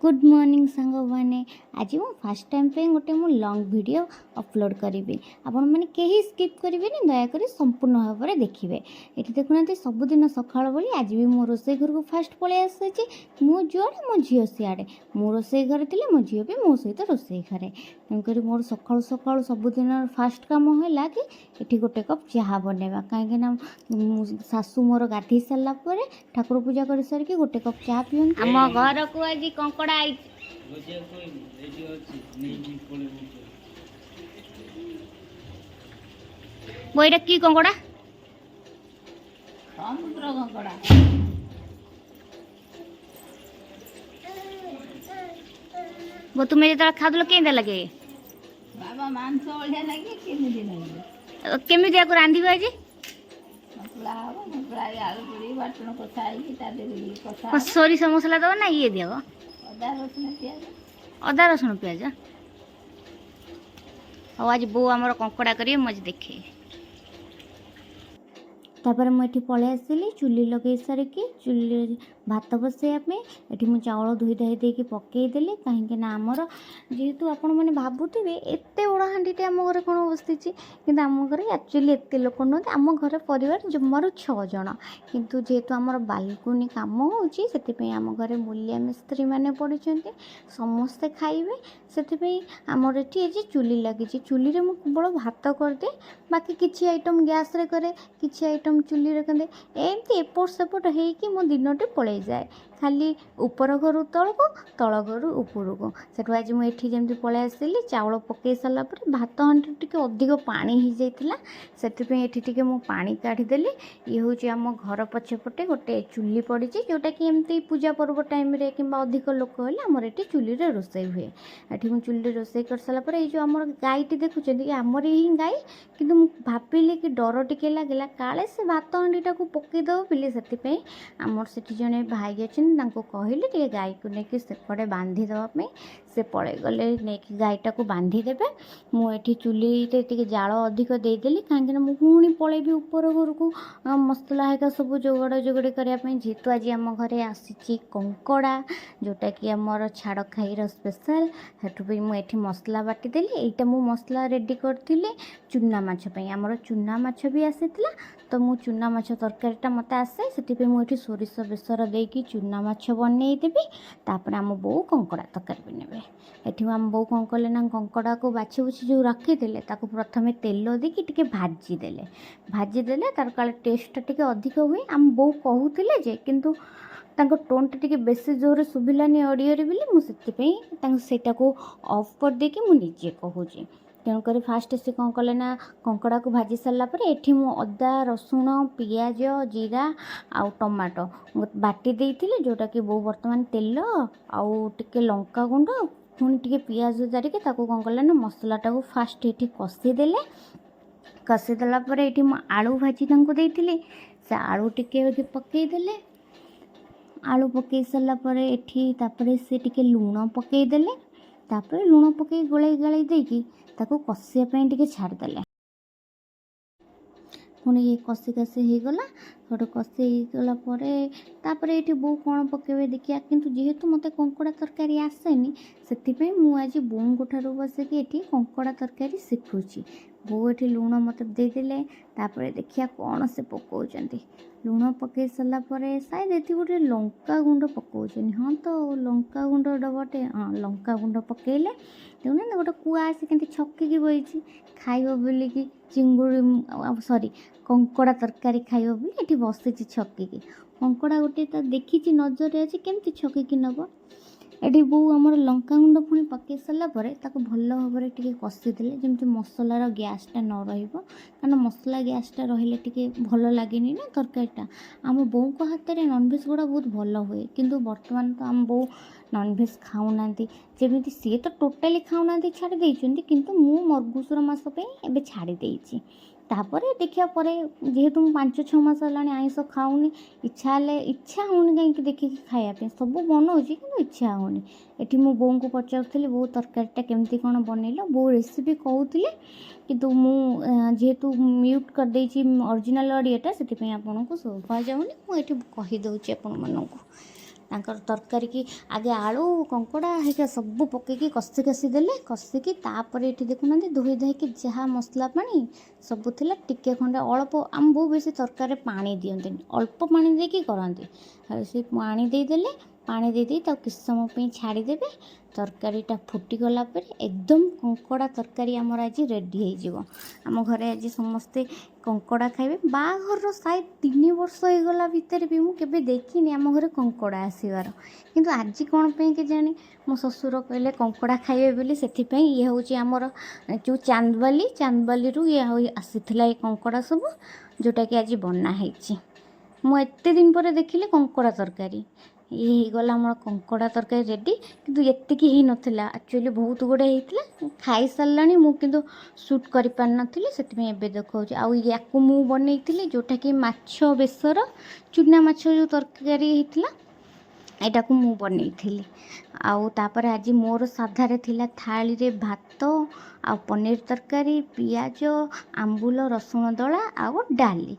Good morning ସାଙ୍ଗମାନେ। ଆଜି ମୁଁ ଫାର୍ଷ୍ଟ ଟାଇମ୍ ପାଇଁ ଗୋଟେ ମୁଁ ଲଙ୍ଗ୍ ଭିଡ଼ିଓ ଅପଲୋଡ଼୍ କରିବି। ଆପଣମାନେ କେହି ସ୍କିପ୍ କରିବେନି, ଦୟାକରି ସମ୍ପୂର୍ଣ୍ଣ ଭାବରେ ଦେଖିବେ। ଏଠି ଦେଖୁନାହାନ୍ତି, ସବୁଦିନ ସକାଳ ଭଳି ଆଜି ବି ମୁଁ ରୋଷେଇ ଘରକୁ ଫାଷ୍ଟ ପଳେଇ ଆସିଛି। ମୁଁ ଯୁଆଡ଼େ, ମୋ ଝିଅ ସିଆଡ଼େ। ମୁଁ ରୋଷେଇ ଘରେ ଥିଲେ ମୋ ଝିଅ ବି ମୋ ସହିତ ରୋଷେଇ ଘରେ। ତେଣୁକରି ମୋର ସକାଳୁ ସକାଳୁ ସବୁଦିନର ଫାଷ୍ଟ କାମ ହେଲା କି ଏଠି ଗୋଟେ କପ୍ ଚାହା ବନେଇବା, କାହିଁକିନା ମୁଁ ଶାଶୁ ମୋର ଗାଧେଇ ସାରିଲା ପରେ ଠାକୁର ପୂଜା କରିସାରିକି ଗୋଟେ କପ୍ ଚାହା ପିଅନ୍ତି। ଆମ ଘରକୁ ଆଜି କଙ୍କଡ଼ା ଆଇଛି। ଗଜିଆ କହିବୁ, ଏଇଠି ଅଛି, ନେଇକି ପଳେଇବୁ। ବୋଉ, ଏଇଟା କି କଙ୍କଡ଼ା? ସମୁଦ୍ର କଙ୍କଡ଼ା। ବୋଉ, ତୁମେ ଯେତେବେଳେ ଖାଉଥିଲ କେମିତି ଲାଗେ? ବାବା, ମାଂସ ଭଳିଆ ଲାଗେ। କେମିତି ଲାଗେ? କେମିତି ୟାକୁ ରାନ୍ଧିବ ଆଜି? ସନ୍ତୁଳା ହବ। ସନ୍ତୁଳା ହେଇକି, ଆଳୁ ପୋଡ଼ି, ବାଟଣ କଷା ହେଇକି, ତା ଦେହରେ ଇଏ କଷା କଣ ହବ। ସୋରିଷ ମସଲା ଦେବ ନା ଇଏ ଦିଅ? ଅଦା, ରସୁଣ, ପିଆଜ। ଅଦା, ରସୁଣ, ପିଆଜ। ହଉ, ଆଜି ବୋଉ ଆମର କଙ୍କଡ଼ା କରିବେ, ମୁଁ ଆଜି ଦେଖେ। ତାପରେ ମୁଁ ଏଠି ପଳେଇ ଆସିଲି ଚୁଲି ଲଗେଇ ସାରିକି ଚୁଲିରେ ଭାତ ବସେଇବା ପାଇଁ। ଏଠି ମୁଁ ଚାଉଳ ଧୋଇ ଧାଇ ଦେଇକି ପକେଇଦେଲି, କାହିଁକି ନା ଆମର ଯେହେତୁ, ଆପଣମାନେ ଭାବୁଥିବେ ଏତେ ବଡ଼ ହାଣ୍ଡିଟେ ଆମ ଘରେ କ'ଣ ବସିଛି, କିନ୍ତୁ ଆମ ଘରେ ଆକ୍ଚୁଆଲି ଏତେ ଲୋକ ନୁହନ୍ତି। ଆମ ଘରେ ପରିବାର ଜମାରୁ 6 ଜଣ। କିନ୍ତୁ ଯେହେତୁ ଆମର ବାଲକୁନି କାମ ହେଉଛି, ସେଥିପାଇଁ ଆମ ଘରେ ମୂଲିଆ ମିସ୍ତ୍ରୀ ମାନେ ପଡ଼ିଛନ୍ତି, ସମସ୍ତେ ଖାଇବେ। ସେଥିପାଇଁ ଆମର ଏଠି ଆଜି ଚୁଲି ଲାଗିଛି। ଚୁଲିରେ ମୁଁ କେବଳ ଭାତ କରିଦିଏ, ବାକି କିଛି ଆଇଟମ୍ ଗ୍ୟାସ୍ରେ କରେ, କିଛି ଆଇଟମ୍ ଚୁଲିରେ କରେ। ଏମିତି ଏପଟ ସେପଟ ହେଇକି ମୋ ଦିନଟି ପଳେଇଯାଏ, ଖାଲି ଉପର ଘରୁ ତଳକୁ, ତଳ ଘରୁ ଉପରକୁ। ସେଠୁ ଆଜି ମୁଁ ଏଠି ଯେମିତି ପଳେଇ ଆସିଲି, ଚାଉଳ ପକେଇ ସାରିଲା ପରେ ଭାତ ହାଣ୍ଡିରେ ଟିକେ ଅଧିକ ପାଣି ହେଇଯାଇଥିଲା, ସେଥିପାଇଁ ଏଠି ଟିକେ ମୁଁ ପାଣି କାଢ଼ିଦେଲି। ଇଏ ହେଉଛି ଆମ ଘର ପଛପଟେ ଗୋଟେ ଚୁଲି ପଡ଼ିଛି, ଯେଉଁଟାକି ଏମିତି ପୂଜା ପର୍ବ ଟାଇମ୍ରେ କିମ୍ବା ଅଧିକ ଲୋକ ହେଲେ ଆମର ଏଠି ଚୁଲିରେ ରୋଷେଇ ହୁଏ। ଏଠି ମୁଁ ଚୁଲିରେ ରୋଷେଇ କରିସାରିଲା ପରେ ଏଇ ଯେଉଁ ଆମର ଗାଈଟି ଦେଖୁଛନ୍ତି, ଇଏ ଆମର ହିଁ ଗାଈ। କିନ୍ତୁ ମୁଁ ଭାବିଲି କି ଡର ଟିକେ ଲାଗିଲା, କାଳେ ସେ ଭାତ ହାଣ୍ଡିଟାକୁ ପକେଇଦେବ ବୋଲି। ସେଥିପାଇଁ ଆମର ସେଠି ଜଣେ ଭାଇ ଅଛନ୍ତି, ତାଙ୍କୁ କହିଲି ଟିକେ ଗାଈକୁ ନେଇକି ସେପଟେ ବାନ୍ଧି ଦେବା ପାଇଁ। ସେ ପଳେଇଗଲେ ନେଇକି ଗାଈଟାକୁ ବାନ୍ଧିଦେବେ। ମୁଁ ଏଠି ଚୁଲିରେ ଟିକେ ଜାଳ ଅଧିକ ଦେଇଦେଲି, କାହିଁକିନା ମୁଁ ପୁଣି ପଳେଇବି ଉପର ଘରକୁ ମସଲା ହେରିକା ସବୁ ଯୋଗାଡ଼ ଯୋଗଡ଼ି କରିବା ପାଇଁ, ଯେହେତୁ ଆଜି ଆମ ଘରେ ଆସିଛି କଙ୍କଡ଼ା, ଯେଉଁଟାକି ଆମର ଛାଡ଼ ଖାଇର ସ୍ପେଶାଲ। ସେଠୁ ବି ମୁଁ ଏଠି ମସଲା ବାଟିଦେଲି। ଏଇଟା ମୁଁ ମସଲା ରେଡ଼ି କରିଥିଲି ଚୁନା ମାଛ ପାଇଁ। ଆମର ଚୁନା ମାଛ ବି ଆସିଥିଲା, ତ ମୁଁ ଚୁନା ମାଛ ତରକାରୀଟା ମୋତେ ଆସେ, ସେଥିପାଇଁ ମୁଁ ଏଠି ସୋରିଷ ବେସର ଦେଇକି ଚୁନା ମାଛ ବନେଇଦେବି। ତାପରେ ଆମ ବୋଉ କଙ୍କଡ଼ା ତରକାରୀ ବନେଇବେ। ଏଠି ଆମ ବୋଉ କ'ଣ କଲେ ନା, କଙ୍କଡ଼ାକୁ ବାଛି ବୁଛି ଯେଉଁ ରଖିଥିଲେ, ତାକୁ ପ୍ରଥମେ ତେଲ ଦେଇକି ଟିକେ ଭାଜିଦେଲେ। ଭାଜିଦେଲେ ତାର କାଳେ ଟେଷ୍ଟଟା ଟିକେ ଅଧିକ ହୁଏ, ଆମ ବୋଉ କହୁଥିଲେ ଯେ, କିନ୍ତୁ ତାଙ୍କ ଟୋନ୍ଟା ଟିକେ ବେଶୀ ଜୋରରେ ଶୁଭିଲାନି ଅଡ଼ିଓରେ ବୋଲି ମୁଁ ସେଥିପାଇଁ ତାଙ୍କୁ ସେଇଟାକୁ ଅଫ୍ କରିଦେଇକି ମୁଁ ନିଜେ କହୁଛି। ତେଣୁକରି ଫାଷ୍ଟ ସେ କ'ଣ କଲେ ନା, କଙ୍କଡ଼ାକୁ ଭାଜି ସାରିଲା ପରେ ଏଠି ମୁଁ ଅଦା, ରସୁଣ, ପିଆଜ, ଜିରା ଆଉ ଟମାଟୋ ବାଟି ଦେଇଥିଲି, ଯେଉଁଟାକି ବୋଉ ବର୍ତ୍ତମାନ ତେଲ ଆଉ ଟିକେ ଲଙ୍କା ଗୁଣ୍ଡ, ପୁଣି ଟିକେ ପିଆଜ ଜାରିକି ତାକୁ କ'ଣ କଲେ ନା, ମସଲାଟାକୁ ଫାଷ୍ଟ ଏଠି କଷିଦେଲେ। କଷିଦେଲା ପରେ ଏଠି ମୁଁ ଆଳୁ ଭାଜି ତାଙ୍କୁ ଦେଇଥିଲି, ସେ ଆଳୁ ଟିକେ ଏଠି ପକେଇଦେଲେ। ଆଳୁ ପକେଇ ସାରିଲା ପରେ ଏଠି ତାପରେ ସେ ଟିକେ ଲୁଣ ପକେଇଦେଲେ। ତାପରେ ଲୁଣ ପକେଇ ଗୋଳେଇ ଗାଳେଇ ଦେଇକି ତାକୁ କଷିବା ପାଇଁ ଟିକେ ଛାଡ଼ିଦେଲେ। ପୁଣି ଇଏ କଷି କଷି ହେଇଗଲା। ସେଠୁ କଷି ହେଇଗଲା ପରେ ତାପରେ ଏଇଠି ବୋଉ କ'ଣ ପକେଇବେ ଦେଖିବା। କିନ୍ତୁ ଯେହେତୁ ମୋତେ କଙ୍କଡ଼ା ତରକାରୀ ଆସେନି, ସେଥିପାଇଁ ମୁଁ ଆଜି ବୋଉଙ୍କ ଠାରୁ ବସିକି ଏଠି କଙ୍କଡ଼ା ତରକାରୀ ଶିଖୁଛି। ବୋଉ ଏଠି ଲୁଣ ମୋତେ ଦେଇଦେଲେ। ତାପରେ ଦେଖିବା କ'ଣ ସେ ପକାଉଛନ୍ତି। ଲୁଣ ପକାଇ ସାରିଲା ପରେ ସାୟଦ ଏଠି ଗୋଟେ ଲଙ୍କା ଗୁଣ୍ଡ ପକାଉଛନ୍ତି। ହଁ ତ, ଲଙ୍କା ଗୁଣ୍ଡ ଡବାଟେ। ହଁ, ଲଙ୍କା ଗୁଣ୍ଡ ପକାଇଲେ। ଦେଖୁନାହାନ୍ତି, ଗୋଟେ କୁଆ ଆସି କେମିତି ଛକିକି ବଇଛି ଖାଇବ ବୋଲିକି। ଚିଙ୍ଗୁଡ଼ି, ସରି, କଙ୍କଡ଼ା ତରକାରୀ ଖାଇବ ବୋଲି ଏଠି ବସିଛି ଛକିକି। କଙ୍କଡ଼ା ଗୋଟେ ତ ଦେଖିଛି, ନଜରରେ ଅଛି, କେମିତି ଛକିକି ନେବ। ଏଠି ବୋଉ ଆମର ଲଙ୍କାଗୁଣ୍ଡ ପୁଣି ପକାଇ ସାରିଲା ପରେ ତାକୁ ଭଲ ଭାବରେ ଟିକେ କଷିଦେଲେ, ଯେମିତି ମସଲାର ଗ୍ୟାସ୍ଟା ନ ରହିବ, କାରଣ ମସଲା ଗ୍ୟାସ୍ଟା ରହିଲେ ଟିକେ ଭଲ ଲାଗେନି ନା ତରକାରୀଟା। ଆମ ବୋଉଙ୍କ ହାତରେ ନନଭେଜ୍ ଗୁଡ଼ା ବହୁତ ଭଲ ହୁଏ, କିନ୍ତୁ ବର୍ତ୍ତମାନ ତ ଆମ ବୋଉ ନନଭେଜ୍ ଖାଉନାହାନ୍ତି। ଯେମିତି ସିଏ ତ ଟୋଟାଲି ଖାଉନାହାନ୍ତି, ଛାଡ଼ି ଦେଇଛନ୍ତି, କିନ୍ତୁ ମୁଁ ମର୍ଗୁସୁର ମାସ ପାଇଁ ଏବେ ଛାଡ଼ି ଦେଇଛି। ତାପରେ ଦେଖିବା ପରେ, ଯେହେତୁ ମୁଁ 5-6 ମାସ ହେଲାଣି ଆଇଁଷ ଖାଉନି, ଇଚ୍ଛା ହେଲେ ଇଚ୍ଛା ହେଉନି କାହିଁକି ଦେଖିକି ଖାଇବା ପାଇଁ। ସବୁ ବନଉଛି କିନ୍ତୁ ଇଚ୍ଛା ହେଉନି। ଏଠି ମୁଁ ବୋଉଙ୍କୁ ପଚାରୁଥିଲି, ବୋଉ, ତରକାରୀଟା କେମିତି କ'ଣ ବନେଇଲ? ବୋଉ ରେସିପି କହୁଥିଲେ, କିନ୍ତୁ ମୁଁ ଯେହେତୁ ମ୍ୟୁଟ୍ କରିଦେଇଛି ଅରିଜିନାଲ୍ ଅଡ଼ିଓଟା, ସେଥିପାଇଁ ଆପଣଙ୍କୁ ଶୁଭା ଯାଉନି। ମୁଁ ଏଠି କହିଦେଉଛି ଆପଣମାନଙ୍କୁ। ତାଙ୍କର ତରକାରୀକି ଆଗେ ଆଳୁ କଙ୍କଡ଼ା ହେରିକା ସବୁ ପକେଇକି କଷି କଷି ଦେଲେ। କଷିକି ତାପରେ ଏଠି ଦେଖୁନାହାନ୍ତି, ଧୋଇ ଧାଇକି ଯାହା ମସଲା ପାଣି ସବୁ ଥିଲା, ଟିକେ ଖଣ୍ଡେ ଅଳ୍ପ। ଆମ ବୋଉ ବେଶୀ ତରକାରୀରେ ପାଣି ଦିଅନ୍ତିନି, ଅଳ୍ପ ପାଣି ଦେଇକି କରନ୍ତି। ଆଉ ସେ ପାଣି ଦେଇଦେଲେ। ପାଣି ଦେଇଦେଇ ତାକୁ କିଛି ସମୟ ପାଇଁ ଛାଡ଼ିଦେବେ। ତରକାରୀଟା ଫୁଟିଗଲା ପରେ ଏକଦମ କଙ୍କଡ଼ା ତରକାରୀ ଆମର ଆଜି ରେଡ଼ି ହେଇଯିବ। ଆମ ଘରେ ଆଜି ସମସ୍ତେ କଙ୍କଡ଼ା ଖାଇବେ। ବାହାଘରର ସାୟଦ 3 ବର୍ଷ ହେଇଗଲା ଭିତରେ ବି ମୁଁ କେବେ ଦେଖିନି ଆମ ଘରେ କଙ୍କଡ଼ା ଆସିବାର। କିନ୍ତୁ ଆଜି କ'ଣ ପାଇଁ କେଜାଣି ମୋ ଶ୍ୱଶୁର କହିଲେ କଙ୍କଡ଼ା ଖାଇବେ ବୋଲି। ସେଥିପାଇଁ ଇଏ ହେଉଛି ଆମର ଯେଉଁ ଚାନ୍ଦବାଲି, ଚାନ୍ଦବାଲିରୁ ଇଏ ଆସିଥିଲା ଏ କଙ୍କଡ଼ା ସବୁ, ଯେଉଁଟାକି ଆଜି ବନା ହେଇଛି। ମୁଁ ଏତେ ଦିନ ପରେ ଦେଖିଲି କଙ୍କଡ଼ା ତରକାରୀ। ଇଏ ହେଇଗଲା ଆମର କଙ୍କଡ଼ା ତରକାରୀ ରେଡ଼ି। କିନ୍ତୁ ଏତିକି ହେଇନଥିଲା, ଆକ୍ଚୁଆଲି ବହୁତ ଗୁଡ଼ାଏ ହେଇଥିଲା। ଖାଇସାରିଲାଣି ମୁଁ, କିନ୍ତୁ ସୁଟ୍ କରିପାରିନଥିଲି, ସେଥିପାଇଁ ଏବେ ଦେଖାଉଛି। ଆଉ ୟାକୁ ମୁଁ ବନେଇଥିଲି, ଯେଉଁଟାକି ମାଛ ବେସର, ଚୁନା ମାଛ ଯେଉଁ ତରକାରୀ ହେଇଥିଲା, ଏଇଟାକୁ ମୁଁ ବନେଇଥିଲି। ଆଉ ତାପରେ ଆଜି ମୋର ସାଧାରେ ଥିଲା ଥାଳିରେ ଭାତ ଆଉ ପନିର ତରକାରୀ, ପିଆଜ, ଆମ୍ବୁଲ, ରସୁଣ ଦଳା ଆଉ ଡାଲି।